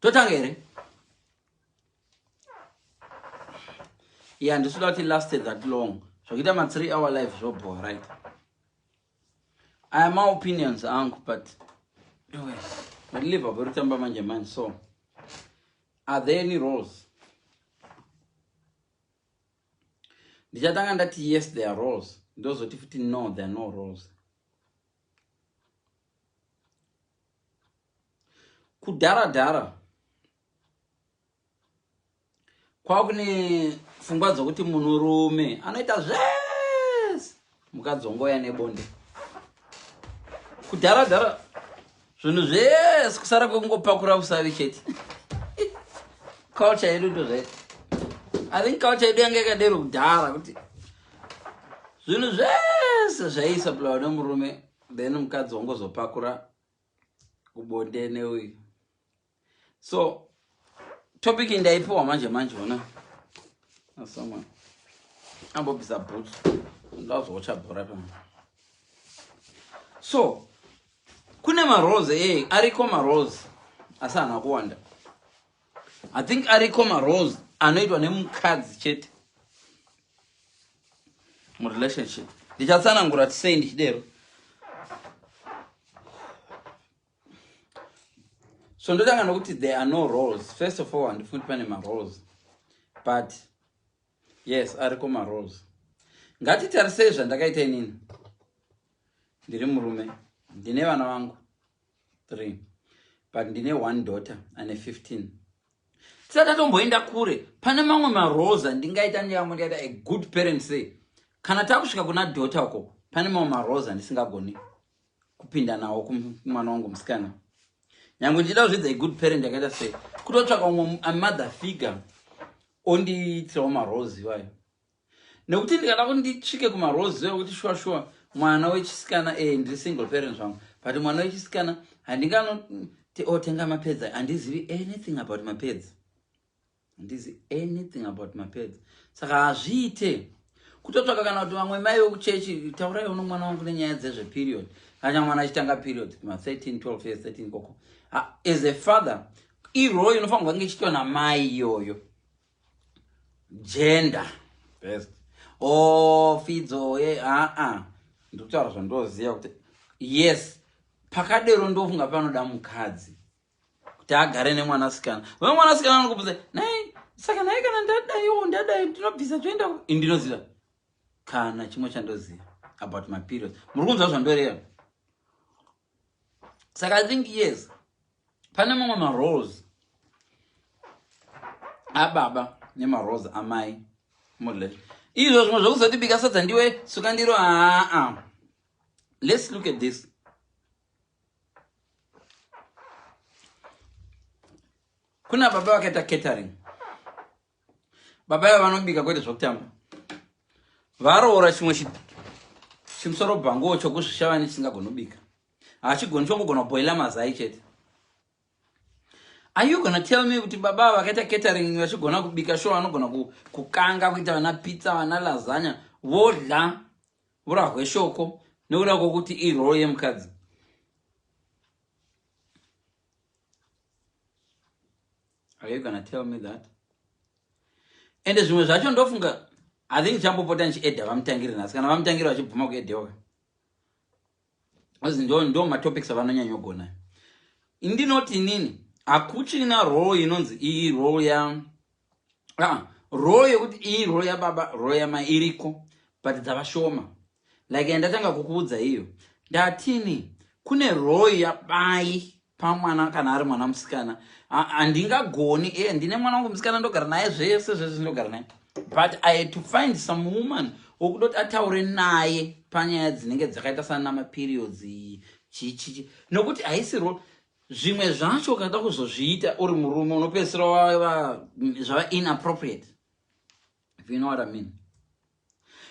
Totanga here? Yeah, ndisikuda kuti lasted that long. Zvokuita ma 3 hour live zvobhowa, right? Aya ma opinions angu, but but Liverpool ritamba manje manje, so are there any roles? Ndichatanga ndati yes, there are roles, ndozoti futi no, there are no roles. Kudhara dhara kwakune pfungwa dzokuti munhurume anoita zvese, mukadzi wongouya nebonde. Kudhara dhara zvinhu zvese kusara kwekungopakura usavi chete. Culture yedu ndozvaita. I think culture yedu yanga yakadero kudhara, kuti zvinhu zvese zvaisaplawa nemurume, then mukadzi wongozopakura kubonde neuyu. So topic ndaipiwa manje manje, ona someone ambobvisa boots, ndazocha bhora pano. So kune maroles e ariko, maroles asi haana kuwanda. I think ariko maroles anoitwa nemukadzi chete murelationship. Ndichatsanangura tisei ndichidero. So ndotanga nokuti there are no roles. First of all, handifungi pane maroles, but yes, ariko maroles. Ngatitarisei zvandakaita inini. Ndiri murume, ndine vana vangu 3, but ndine one daughter ane 15. Tisati tatomboenda kure, pane mamwe maroles andingaita ndiyamwe ndikaita a good parent sei, kana takusvika kuna daughter uko, pane mamwe maroles andisingagoni kupinda nawo kumwana wangu musikana, nyange ndichida kuzvidza a good parent yakaita sei. Kutotsvaka umwe a mother figure ondiitirawo maroles iwayo, nekuti ndikada kuti ndisvike kumaroles iwayo kuti shuwa shuwa mwana wechisikana, ndiri single parent zvangu, but mwana wechisikana handinganoti otenga mapads. Handizivi anything about mapads, handizi anything about mapads, saka hazviite. Kutotsvaka kana kuti vamwe mai vekuchechi, taurai uno mwana wangu nenyaya dzezveperiod, kana mwana achitanga period ma13 12 years, 13 koko. As a father, irole inofanirwa kunge ichiitwa namai iyoyo, gender best o fidzo ye aa. Ndikutaura zvandoziva kuti yes, pakadero ndofunga panoda mukadzi kuti agare nemwanasikana. Vamwe mwanasikana vanokubvunza, nai saka nai kana ndadaiwo ndadai ndinobvisa toenda? Indinoziva kana chimwe chandoziva about my periods. Muri kunzwa zvandoreva? Saka I think yes, pane mamwe maroles ababa nemaroles amai murelation. Izvo zvimwe zvokuzoti bika sadza ndiwe, suka ndiro, aa. Let's look at this. Kuna baba vakaita catering. Baba ivo vanobika kwete zvokutamba. Varoora chimwe chimusoro bhanguo chokuzvishavani chisingagoni kubika, hachigoni, chongogona kuboila mazai chete. Are you gonna tell me kuti baba vakaita catering vachigona kubika sho, vanogona kukanga, kuita vana pizza, vana lasagna, vodla vura hweshoko nekuda kwokuti irole yemukadzi? Are you gonna tell me that? Ende zvimwe zvacho ndofunga, I think chambopota ndichiedha vamutangiri nhasi, kana vamutangiri vachibvuma kuedhewa, ndo ndo matopics avanonyanyogona. Ndinoti inini hakuchina role inonzi iyi role ya role yekuti iyi role yababa, role yamai iriko, but dzava shoma. Like yandatanga kukuudza iyo, ndatini kune role yabai pamwana kana ari mwana musikana. Handingagoni ndine mwana wangu musikana, ndogara naye zvese zvese, ndogara naye, but I had to find some woman wokudoti ataure naye panyaya dzinenge dzakaita sana maperiods, chichichi, nokuti haisi role. Zvimwe zvacho ukada kuzozviita uri murume, unopedzisira wava zvava inappropriate, if you know what I mean.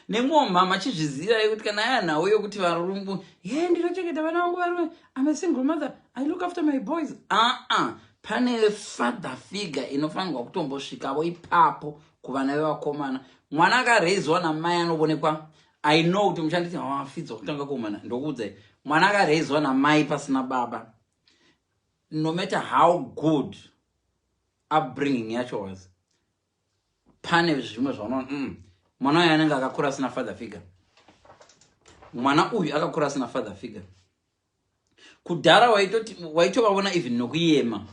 Nemumwe mama chizvizivai kuti kana aya nhau yokuti varungu ye ndinochengeta vana vangu varume, I'm a single mother, I look after my boys, aa, pane father figure inofanirwa kutombosvikavo ipapo kuvana vevakomana. Mwana akareizwa namai anoonekwa. I know kuti muchanditi hawafidzwa kutanga kuomana. Ndokuudzai, mwana akareizwa namai pasina baba, no matter how good Upbringing yacho was pane zvimwe zvaunoona, mwana uyu anenge akakura asina father figure. Mwana uyu akakura asina father figure. Kudhara waitovaona even nokuyema,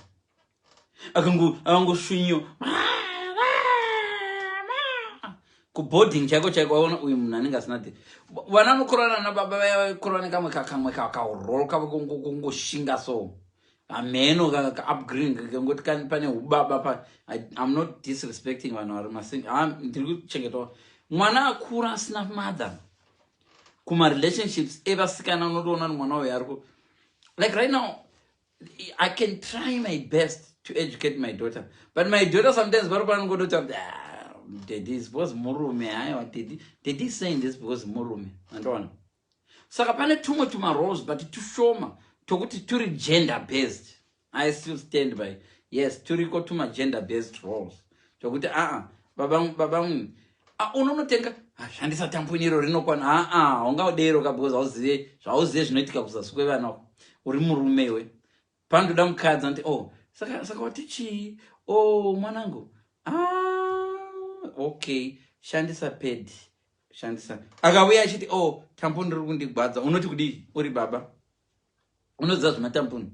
akangosvinyiwa kuboarding chaiko chaiko, waona uyu munhu anenge asina. Vana vanokurana nababa vaya vaikura nekamwe kakamwe kaurol kavo kungoshinga, so hameno kaupbringing kangoti pane ubaba pa. I'm not disrespecting vanhu vari masingle. Ndiri kuchengetwa mwana akura asina mother. Kumarelationships evasikana, unotoona ni mwana uyu ari, like right now I can try my best to educate my daughter, but my daughter sometimes vari panongodota, "Ah, daddy is because murume. Haiwa, daddy, daddy is saying this because murume." Andoona. Saka pane tumwe tumaroles, but tushoma, tokuti turi gender based. I still stand by, yes, turiko tuma gender based roles tokuti aa, baba, baba, unonotenga, shandisa tampon iro rinokwana. Aa, haungadero ka, because hauzive zvauzive zvinoitika kuzasi kwevana. Uri murume iwe, panotoda mukadzi anoti, "Oh, saka wati chii? Oh, mwanangu, ah, okay, shandisa pad, shandisa." Akauya achiti, "Oh, tampon riri kundigwadza," unoti kudii? Uri baba, unoziva zvematampon?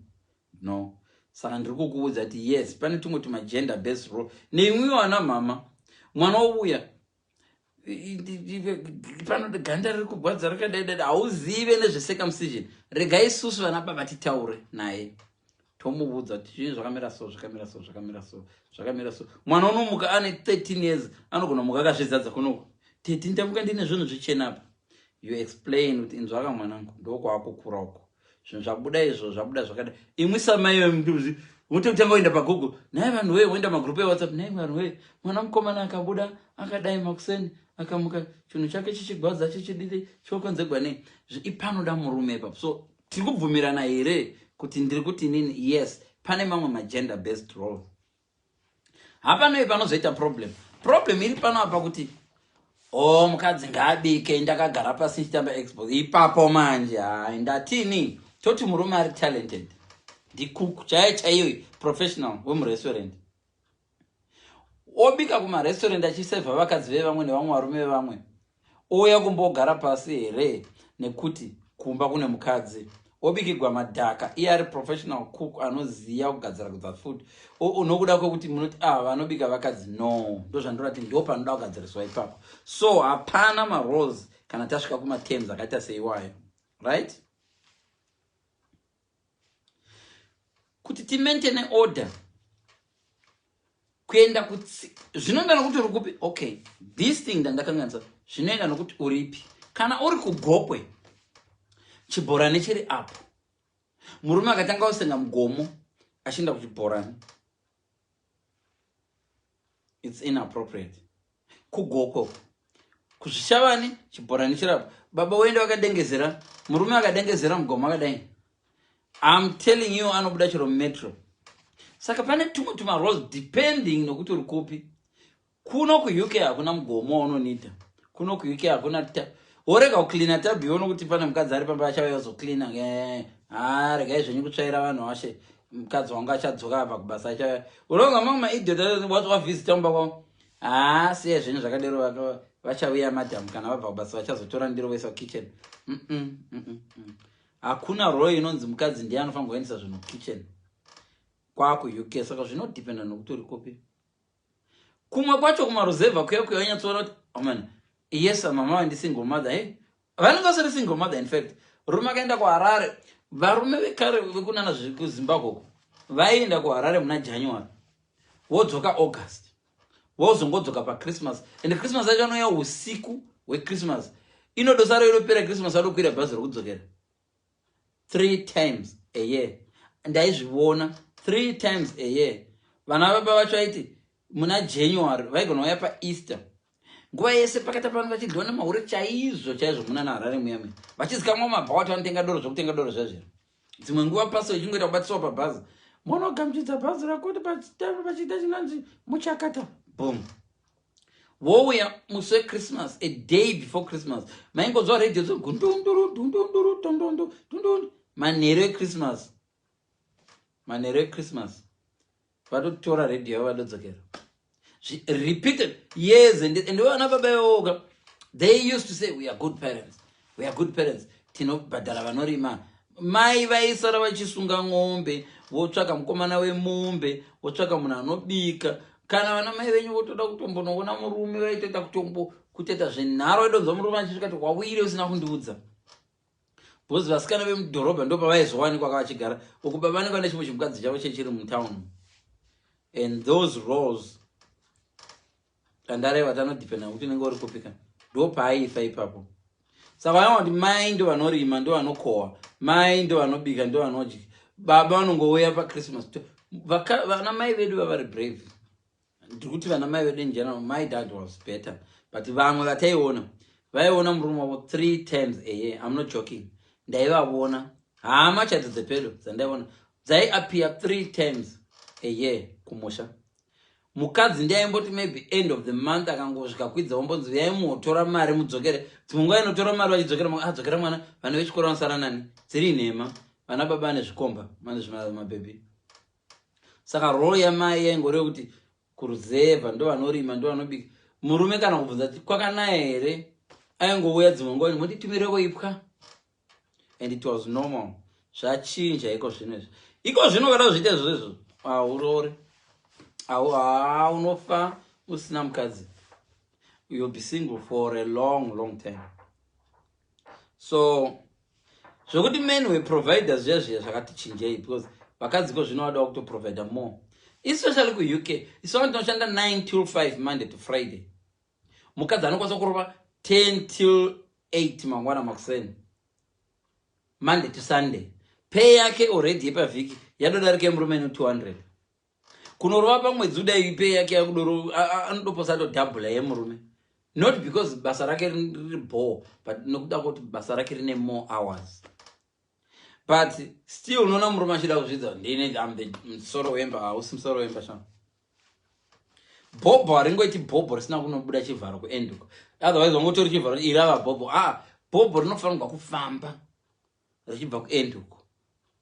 No. Saka ndiri kukuudza kuti yes, pane tumwe tumagender based role. Neimwiwo ana mama, mwana wouya pano, ganda riri kugwadza rakadaidai, hauzive nezvecircumcision. Regai isusu vana baba titaure naye, tomuudza kuti zvii zvakamira so, zvakamira so, zvakamira so, zvakamira so. Mwana unomuka ane 13 years, anogona muka akazvizadza kunoko, "Teti, ndamuka ndine zvinhu zvichena apa." You explain kuti, "Inzwaka mwanangu, ndokwakukura uko, zvinhu zvabuda izvo, zvabuda zvakadai." Imwi samai mutotanga kuenda paGoogle, "Nai vanhu wee," woenda magroup eWhatsApp, "Nai vanhu wee, mwana mukomana akabuda akadai makuseni, akamuka chinhu chake chichigwadza, chichididi, chokonzegwa nei?" Ipanoda murume ipapo. So tiri kubvumirana here kuti ndiri kuti inini, yes, pane mamwe magender based role? Hapanoi panozoita problem. Problem iri pano apa kuti, "O, mukadzi ngaabike, ndakagara pasi ndichitamba Xbox." Ipapo manje, hai, ndatini? Toti murume ari talented, ndicook chaiyo chaiyo, professional wemurestaurant, obika kumarestaurant, achisevha vakadzi vevamwe nevamwe varume vevamwe, ouya kumbogara pasi here nekuti kumba kune mukadzi obikigwa madhaka? Iye ari professional cook, anoziva kugadzira kudza food. Nokuda kwekuti munoti, "Ah, vanobika vakadzi." No, ndo zvandorati, ndo panoda kugadziriswa ipapo. So hapana maroles kana tasvika kumaterms akaita seiwayo, right? Kuti timaintaine order, kuenda zvinoenda nokuti uri kupi. Okay, this thing ndandakanganisa, zvinoenda nokuti uripi. Kana uri kuGokwe, chibhorani chiri apo, murume akatanga kusenga mugomo achienda kuchibhorani, it's inappropriate kuGokwe. KuZvishavani, chibhorani chiri apo, baba woenda wakadengezera, murume akadengezera mugomo akadai, I'm telling you, anobuda chero metro. Saka pane tumwe tumaroles depending nokuti uri kupi. Kuno kuUK hakuna mugomo waunonida. Kuno kuUK hakuna worega kucleana tub iwo, nokuti pane mukadzi ari pamba achauya kuzocleana. Ha, regai zvenyu kutsvaira vanhu vashe, mukadzi wangu achadzoka abva kubasa, achauya. Uronga mamwe maidiot wavhizita mumba kwavo, ha, siya zvenyu zvakadero, vachauya madhamu kana vabva kubasa, vachazotora ndiro voisa kukitchen. Hakuna role inonzi mukadzi ndiye anofanira kuendesa zvinhu kukitchen kwakuUK. Saka zvinodependa nokuti uri kupi. Kumwe kwacho kumaruzevha kuya kuya, wanyatsoona kuti, oh yes, mama vandi single mother. Hey, vanenge vasiri single mother. In fact, rume akaenda kuHarare, varume vekare vekunana kuZimbabwe uko vaienda kuHarare muna January, wodzoka August, wozongodzoka paChristmas, and Christmas yacho anouya usiku hweChristmas, inodosara inopera Christmas, adokwira bhazi rokudzokera. Three times a year, ndaizviona, three times a year. Vana baba vacho vaiti muna January vaigona uya paEaster, nguva yese pakati pano vachidliwa nemahure chaizvo chaizvo muna naHarare muyamwe, vachizikamwa mabhawa, vanotenga doro, zvokutenga doro zvazvero. Dzimwe nguva paso ichingoita kubatiswa pabhazi, monogamuchidza bhazi rakuti pachiita chinonzi muchakata, boom, wouya musi weChristmas, a day before Christmas, maingonzwa redhio dzo gundunduru dundunduru tondondu dundundu, manheru eChristmas, manheru eChristmas. Vatotora redhiyo yavo, vadodzokera. Repeated years and vana baba ivoka, they used to say, "We are good parents, we are good parents, tinobhadhara vanorima." Mai vaisara vachisunga ng'ombe, votsvaka mukomana wemombe, votsvaka munhu anobika. Kana vana mai venyu votoda kutombonoona murume, vaitoita kutombo kutoita zvenharo. Vaidonzwa murume achisvika ti, "Wawire usina kundiudza?" Because vasikana vemudhorobha ndo pavaizowanikwa vachigara uku. Baba vanenge vane chimwe chimukadzi chavo chechiri mutown. And those roles andareva tanodhipenda kuti unenge uri kupika, ndo paaifa ipapo. Saka vaona kuti mai ndo vanorima, ndo vanokohwa, mai ndo vanobika, ndo vanodya, baba vanongouya paChristmas. Vana mai vedu vavari brave. Ndiri kuti vana mai vedu in general. My dad was better, but vamwe vataiona vaiona murume wavo three times a year. I'm not joking. Ndaivavona, hama chaidzo dzepedo dzandaiona dzaiappear three times a year kumusha. Mukadzi ndiaimboti maybe end of the month akangosvika kwidza, wombonzi yaimutora mari mudzokere. Dzimwe nguva inotora mari vachidzokera, adzokera mwana, vana vechikoro vanosara nani? Dziri nhema. Vana baba vane zvikomba, vane zvimabhebhi. Saka role yamai yaingoreva kuti kuruzevha ndo vanorima, ndo vanobika. Murume kana kubvunza kuti kwakanaya here, aingouya dzimwe nguva, "Munditumireko ipwa," and it was normal. Zvachinja iko zvino izvi. Iko zvino kada kuzviita izvozvo, haurori, ha, unofa usina mukadzi. You'll be single for a long, long time. So zvokuti men were providers zviya zviya zvakati chinjei, because vakadzi ko zvino vadawo kutoprovida more, especially kuUK. Isu vanhu tinoshanda 9 till 5, Monday to Friday. Mukadzi anokwanisa kurova 10 till 8 mangwana makuseni, Monday to Sunday. Pay yake already yepavhiki yadodarika yemurume no 200. Kunorova pamwedzi udai, pay yake yakudoro anodoposa atodhabhula yemurume, not because basa rake riri bore, but nokuda kuti basa rake rine more hours. But still unoona murume achida kuzvidza, "Ndine, am the musoro wemba." Hausi musoro wemba, sha. Bhobho haringoiti bhobho risina kunobuda chivharo kuenduka. Otherwise wangotori chivharo, irava bhobho. A bhobho rinofanirwa kufamba richibva kuenduko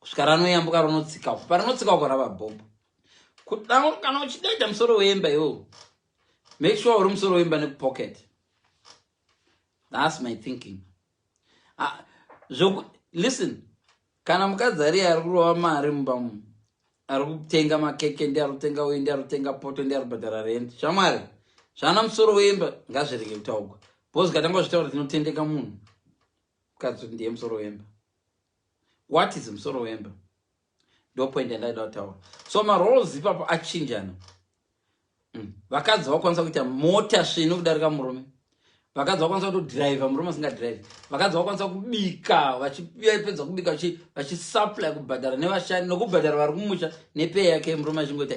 kusvika ranoyambuka, rinotsika uko. Parinotsika uko, rava bhobho. Kana uchidaita musoro wemba iwowo, make sure uri musoro wemba nekupocket. That's my thinking. Ah, listen, kana mukadzi ari kurova mari mumba mu, ari kutenga makeke, ndi ari kutenga uyu, ndi ari kutenga poto, ndi ari kubhadhara rent, shamwari, zvana musoro wemba ngazvirege kutaugwa, because katanga zvitaura, tinotendeka munhu mukadzi kuti ndiye musoro wemba. What is musoro wemba? Ndo point yandaida kutaura. So maroles ipapo achinjana. Vakadzi vakwanisa kuita mota svinu kudarika murume. Vakadzi vakwanisa kutodhiraivha murume asingadhiraivhi. Vakadzi vakwanisa kubika, vachipedza kubika vachisupply, kubhadhara nevashandi nokubhadhara vari kumusha nepay yake, murume achingoita.